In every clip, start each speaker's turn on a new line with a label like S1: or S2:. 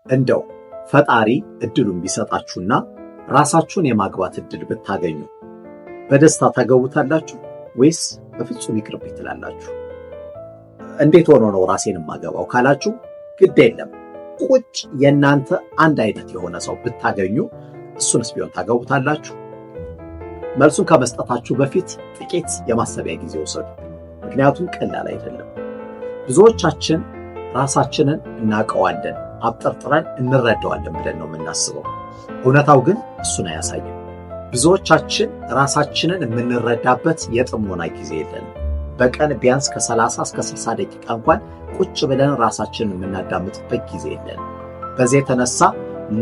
S1: እንደው ፈጣሪ እድሉን ቢሰጣችሁና ራሳችሁን የማግባት እድል ብታገኙ በደስታ ታገቡታላችሁ ወይስ በፍጹም ይቅርብኝ ትላላችሁ? እንዴት ሆኖ ነው ራሴን የማገባው ካላችሁ፣ ግድ የለም፣ ቁጭ የእናንተ አንድ አይነት የሆነ ሰው ብታገኙ እሱንስ ቢሆን ታገቡታላችሁ? መልሱን ከመስጠታችሁ በፊት ጥቂት የማሰቢያ ጊዜ ውሰዱ። ምክንያቱም ቀላል አይደለም። ብዙዎቻችን ራሳችንን እናውቀዋለን፣ አብጠርጥረን እንረዳዋለን ብለን ነው የምናስበው። እውነታው ግን እሱን አያሳይም። ብዙዎቻችን ራሳችንን የምንረዳበት የጥሞና ጊዜ የለንም። በቀን ቢያንስ ከ30 እስከ 60 ደቂቃ እንኳን ቁጭ ብለን ራሳችንን የምናዳምጥበት ጊዜ የለንም። በዚህ የተነሳ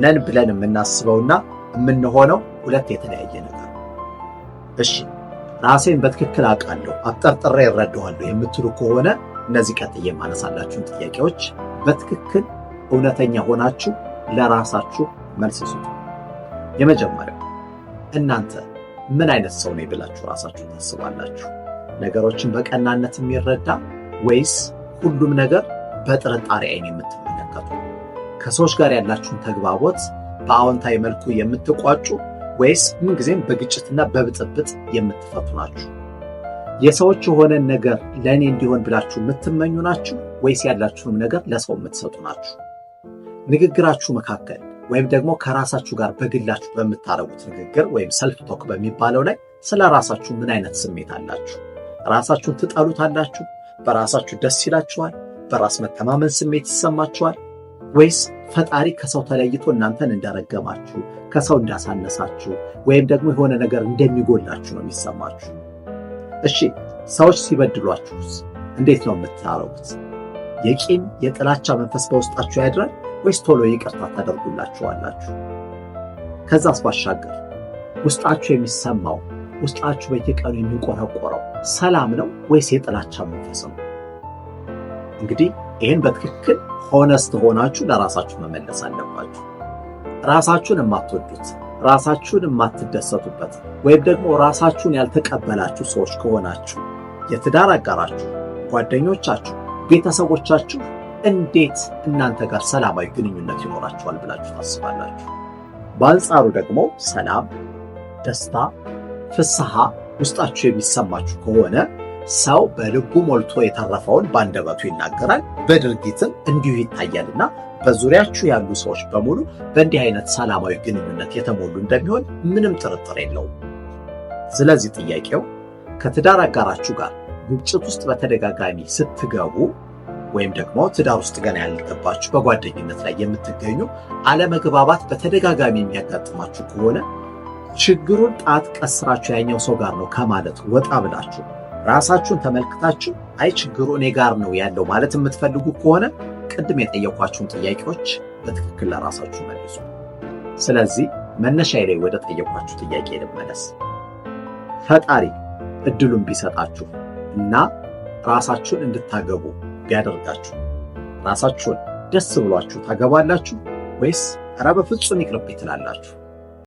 S1: ነን ብለን የምናስበውና የምንሆነው ሁለት የተለያየ ነገር ነው። እሺ፣ ራሴን በትክክል አውቃለሁ፣ አብጠርጥሬ እረዳዋለሁ የምትሉ ከሆነ እነዚህ ቀጥዬ የማነሳላችሁን ጥያቄዎች በትክክል እውነተኛ ሆናችሁ ለራሳችሁ መልስ ስጡ። የመጀመሪያው፣ እናንተ ምን አይነት ሰው ነኝ ብላችሁ ራሳችሁ ታስባላችሁ? ነገሮችን በቀናነት የሚረዳ ወይስ ሁሉም ነገር በጥርጣሬ አይን የምትመለከቱ? ከሰዎች ጋር ያላችሁን ተግባቦት በአዎንታዊ መልኩ የምትቋጩ ወይስ ምንጊዜም በግጭትና በብጥብጥ የምትፈቱ ናችሁ? የሰዎች የሆነን ነገር ለእኔ እንዲሆን ብላችሁ የምትመኙ ናችሁ ወይስ ያላችሁንም ነገር ለሰው የምትሰጡ ናችሁ? ንግግራችሁ መካከል ወይም ደግሞ ከራሳችሁ ጋር በግላችሁ በምታደርጉት ንግግር ወይም self talk በሚባለው ላይ ስለ ራሳችሁ ምን አይነት ስሜት አላችሁ? ራሳችሁን ትጠሉታላችሁ? በራሳችሁ ደስ ይላችኋል? በራስ መተማመን ስሜት ይሰማችኋል? ወይስ ፈጣሪ ከሰው ተለይቶ እናንተን እንደረገማችሁ፣ ከሰው እንዳሳነሳችሁ ወይም ደግሞ የሆነ ነገር እንደሚጎላችሁ ነው የሚሰማችሁ? እሺ፣ ሰዎች ሲበድሏችሁስ እንዴት ነው የምታረጉት? የቂም የጥላቻ መንፈስ በውስጣችሁ ያድራል ወይስ ቶሎ ይቅርታ ታደርጉላችኋላችሁ? ከዛስ ባሻገር ውስጣችሁ የሚሰማው፣ ውስጣችሁ በየቀኑ የሚንቆረቆረው ሰላም ነው ወይስ የጥላቻ መንፈስ ነው? እንግዲህ ይህን በትክክል honest ሆናችሁ ለራሳችሁ መመለስ አለባችሁ። ራሳችሁን የማትወዱት፣ ራሳችሁን የማትደሰቱበት ወይም ደግሞ ራሳችሁን ያልተቀበላችሁ ሰዎች ከሆናችሁ የትዳር አጋራችሁ፣ ጓደኞቻችሁ፣ ቤተሰቦቻችሁ እንዴት እናንተ ጋር ሰላማዊ ግንኙነት ይኖራቸዋል ብላችሁ ታስባላችሁ? በአንጻሩ ደግሞ ሰላም፣ ደስታ፣ ፍስሐ ውስጣችሁ የሚሰማችሁ ከሆነ ሰው በልቡ ሞልቶ የተረፈውን በአንደበቱ ይናገራል፣ በድርጊትም እንዲሁ ይታያልና በዙሪያችሁ ያሉ ሰዎች በሙሉ በእንዲህ አይነት ሰላማዊ ግንኙነት የተሞሉ እንደሚሆን ምንም ጥርጥር የለውም። ስለዚህ ጥያቄው፣ ከትዳር አጋራችሁ ጋር ግጭት ውስጥ በተደጋጋሚ ስትገቡ ወይም ደግሞ ትዳር ውስጥ ገና ያልገባችሁ በጓደኝነት ላይ የምትገኙ አለመግባባት በተደጋጋሚ የሚያጋጥማችሁ ከሆነ ችግሩን ጣት ቀስራችሁ ያኛው ሰው ጋር ነው ከማለት ወጣ ብላችሁ ራሳችሁን ተመልክታችሁ አይ ችግሩ እኔ ጋር ነው ያለው ማለት የምትፈልጉ ከሆነ ቅድም የጠየኳችሁን ጥያቄዎች በትክክል ለራሳችሁ መልሱ። ስለዚህ መነሻዬ ላይ ወደ ጠየኳችሁ ጥያቄ ልመለስ። ፈጣሪ እድሉን ቢሰጣችሁ እና ራሳችሁን እንድታገቡ ቢያደርጋችሁ ራሳችሁን ደስ ብሏችሁ ታገባላችሁ ወይስ ኧረ በፍጹም ይቅርብኝ ትላላችሁ?